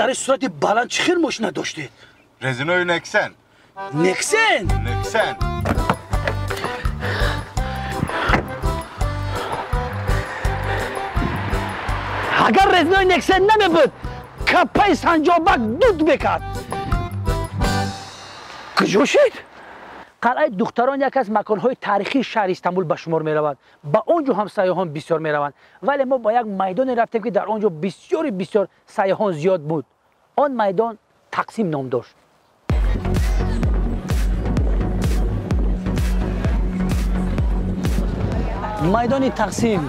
Қадари сурати баланд чӣ хел мошина доштед? Резинои Нексен. Нексен? Нексен. Агар резинои Нексен намебуд, капаи Санҷобак дуд мекард. Куҷо шид? Қалъаи духтарон яке аз маконҳои таърихии шаҳри Истанбул ба шумор меравад. Ба он ҷо ҳам сайёҳон бисёр мераванд. Вале мо ба як майдоне рафтем, ки дар он ҷо бисёри бисёр сайёҳон зиёд буд. Он майдон Тақсим ном дошт. Майдони Тақсим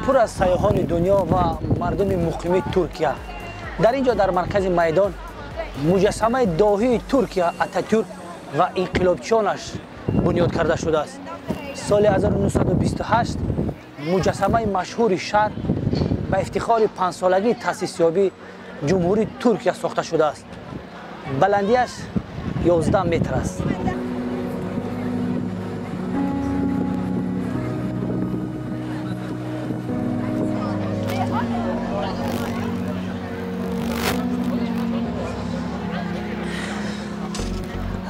пур аз сайёҳони дунё ва мардуми муқими Туркия. Дар ин ҷо дар маркази майдон муҷассамаи доҳии Туркия Ататюрк ва инқилобчиёнаш бунёд карда шудааст. Соли 1928 муҷассамаи машҳури шаҳр ба ифтихори панҷсолагии таъсисёбии Ҷумҳурии Туркия сохта шудааст. Баландиаш 11 метр аст.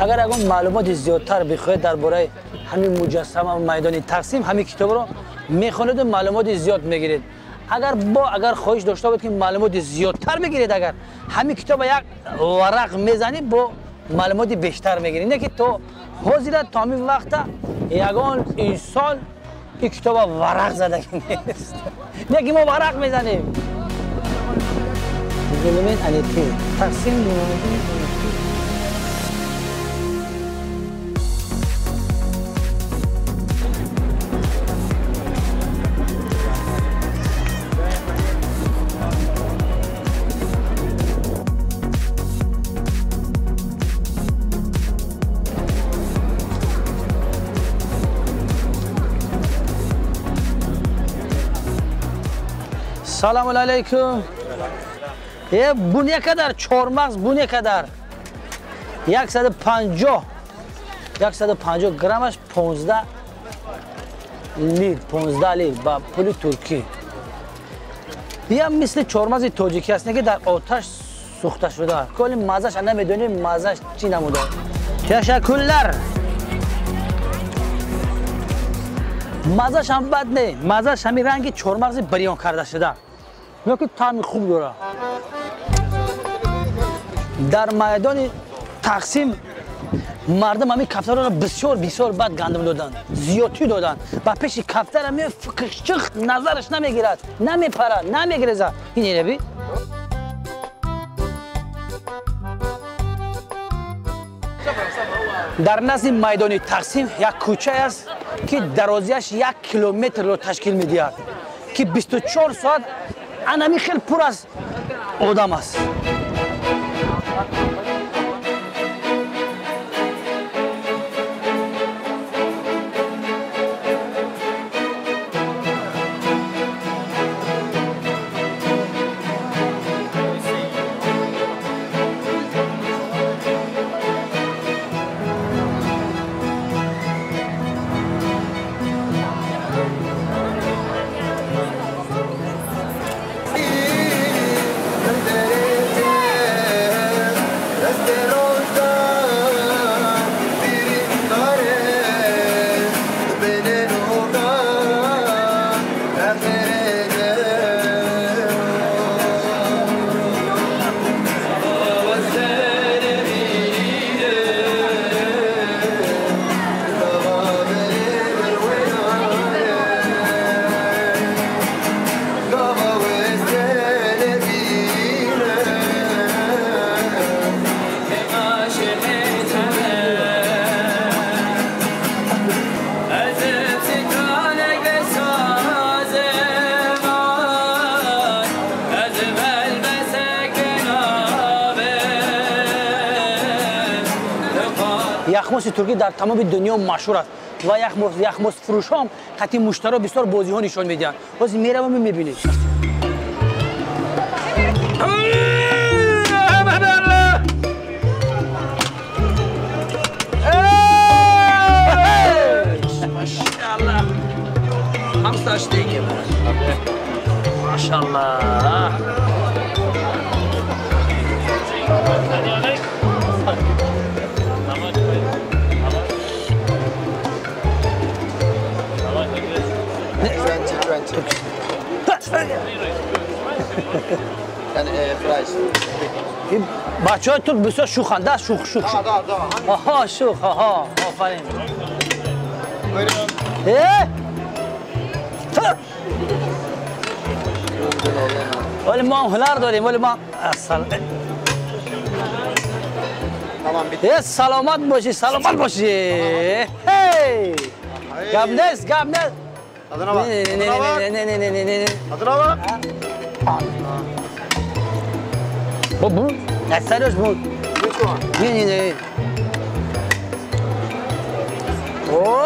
Агар ягон маълумоти зиёдтар бихоҳед дар бораи ҳамин муҷассама ва майдони Тақсим, ҳамин китобро мехонеду маълумоти зиёд мегиред. Агар хоҳиш дошта бошед, ки маълумоти зиёдтар бигиред, агар ҳамин китоба як варақ мезанӣ, бо маълумоти бештар мегиред. Не ки то ҳозира, то ҳамин вақта ягон инсон ин китоба варақ задагӣ нест. Не ки мо варақ мезанем. Тақсим. Саламу алейкум. Bu ne kadar? Çormaz bu ne kadar? 150. 150 граммаш 15 лир, 15 лир ба пули туркӣ. Ям мисли чормази тоҷикӣ аст, ки дар оташ сӯхта шуда. Коли мазаш намедонем, мазаш чӣ намуда. Ташаккурлар. Мазаш ҳам бад не, мазаш ҳамин ранги чормағзи бирён карда шуда. Ки таъми хуб дорад. Дар майдони Тақсим мардум ҳамин кафтарро бисёр бисёр бад гандум доданд, зиёдтӣ доданд. Ба пеши кафтара мефиқишчиқ, назараш намегирад, намепарад, намегирезад. Ин ереби? Дар назди майдони Тақсим як кӯчае аст, ки дарозиаш 1 километрро ташкил медиҳад, ки 24 соат анами хел пур аз одам аст. Яхмоси туркӣ дар тамоми дунё машҳур аст ва яхмосфурӯшҳом қати муштаро бисёр бозиҳо нишон медиҳанд. Ҳозир меравам мебинед. Машаллах. بچه‌های ترک بسیار شوخنده، شوخ شوخ. آها شوخ، آها آفرین. ولی ما هم هنر داریم، ولی ما سلامت باشی، سلامت باشی. گپ نیست، گپ نیست. نه نه نه نه نه نه. Bu eseriz bu. Ne ne ne.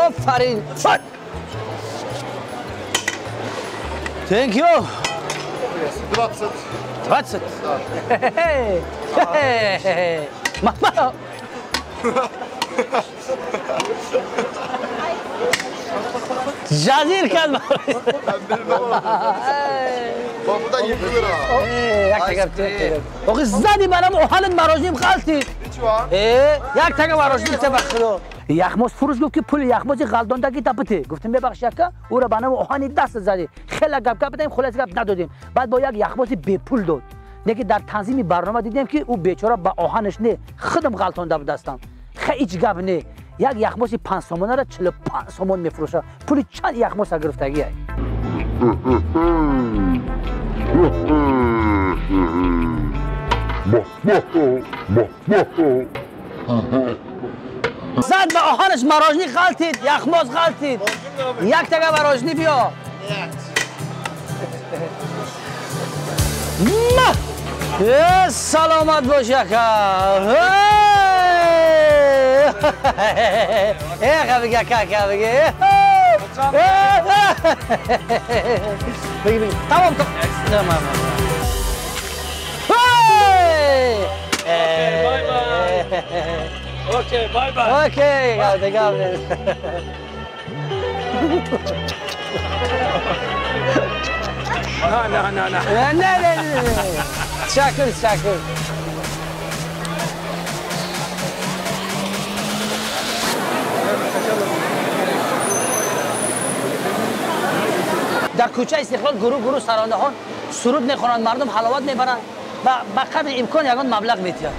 Aferin. Thank you. 20. 20. Mama. جزیر کرد. با بودا 20 lira. یک تکه. آخه زدی برام اوهالت مراجیم غلطی. یک تکه مراجیم چه بخدا. یخماز فروش گفت که پول یخماز غلطاندگی تپته. گفتیم ببخش یکا او را بنام اوهانی دست زدی. خیلی گپ گپ دادیم، خلاص گپ ندادیم. بعد با یک یخماز بی پول داد. نه در تنظیم برنامه دیدیم که او بیچاره با آهنش نه خودم غلطانده بود دستم. خیلی هیچ گپ نه. یک یخماز 5 سومانه را 45 سومان میفروشه. پول چند یخماز گرفتگی ای. زد به آهنش مراجنی غلطید، یخماز غلطید. یک تگه مراجنی بیا. سلامت باش یکا. بگه کاکا بگه. بگه بگه. تمام تمام. Bye bye. Okay, bye bye. Okay, گاوده گاوده. نه نه نه نه. نه نه نه. تشکر تشکر. در کوچه استقلال گروه گروه سرانده ها سرود میخوانند، مردم حلاوت میبرند و به قدر امکان یگان مبلغ میتیند.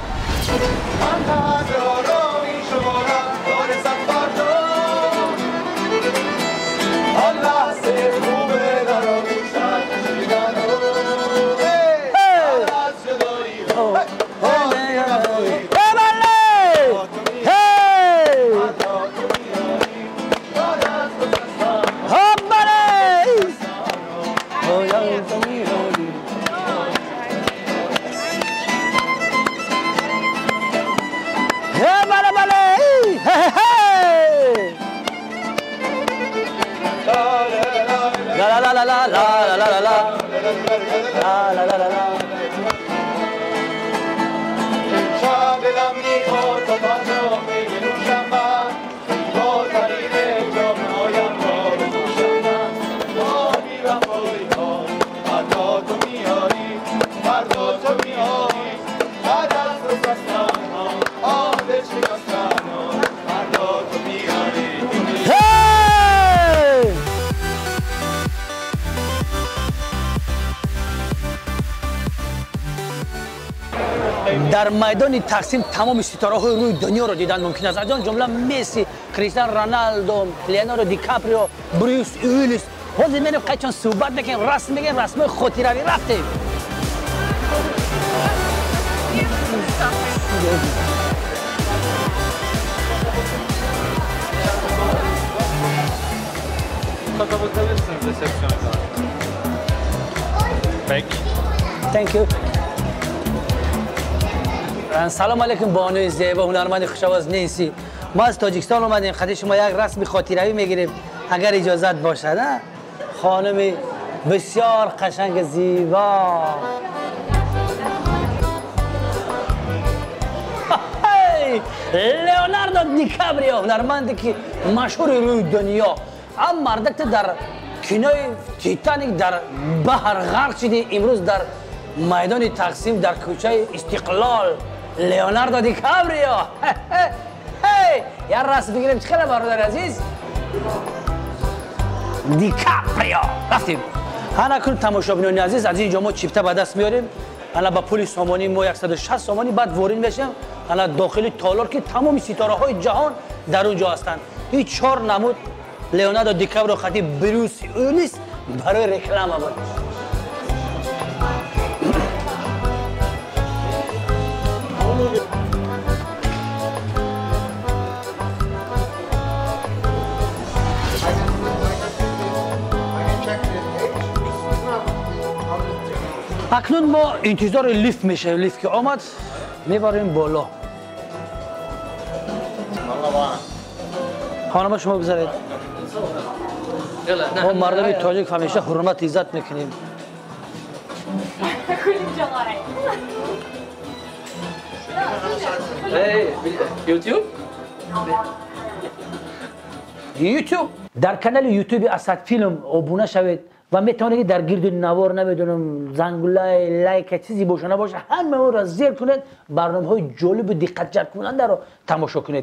لا لا لا لا لا لا لا لا لا. در میدان تقسیم تمام ستاره‌های روی دنیا رو دیدن ممکن است. از آن جمله مسی، کریستیانو رونالدو، لئوناردو دیکاپریو، بروس ویلیس. حاضر میریم قیچان صحبت میکنیم، رسم میگیم، رسمای خاطروی رفتیم. Bakabilirsiniz resepsiyona. Peki. Thank you. سلام علیکم بانوی زیبا، هنرمند خوش‌آواز نینسی. ما از تاجیکستان اومدیم، خدمت شما یک رسم خاطروی میگیریم اگر اجازت باشد. خانم بسیار قشنگ زیبا. لئوناردو دیکاپریو، هنرمندی که مشهور روی دنیا، اما مردک در کنای تیتانیک در بحر غرق شده، امروز در میدان تقسیم در کوچه استقلال لئوناردو دیکاپریو. یه راست بگیریم چه برادر عزیز؟ دیکاپریو رفتیم. Ана кун, тамошобинони азиз, аз ин ҷо мо чипта ба даст меорем. Ана ба пули сомонӣ мо 160 сомонӣ, баъд ворид мешавем ана дохили толор, ки тамоми ситораҳои ҷаҳон дар он ҷо ҳастанд. Ин чор намуд Леонардо Ди Каприо хати Брюс Уиллис барои реклама буд. Акнун мо интизори лифт мешавем. Лифт ки омад, мебарем боло. Хонама, шумо бизаред. Мо мардуми тоҷик ҳамеша ҳурмат, иззат мекунем. YouTube? YouTube. Дар канали Ютуби Асад Филм обуна шавед ва метавонед, ки дар гирди навор, намедонам, зангулай, лайка, чизе боша набоша, ҳама онро зер кунед, барномаҳои ҷолибу диққатҷалбкунандаро тамошо кунед.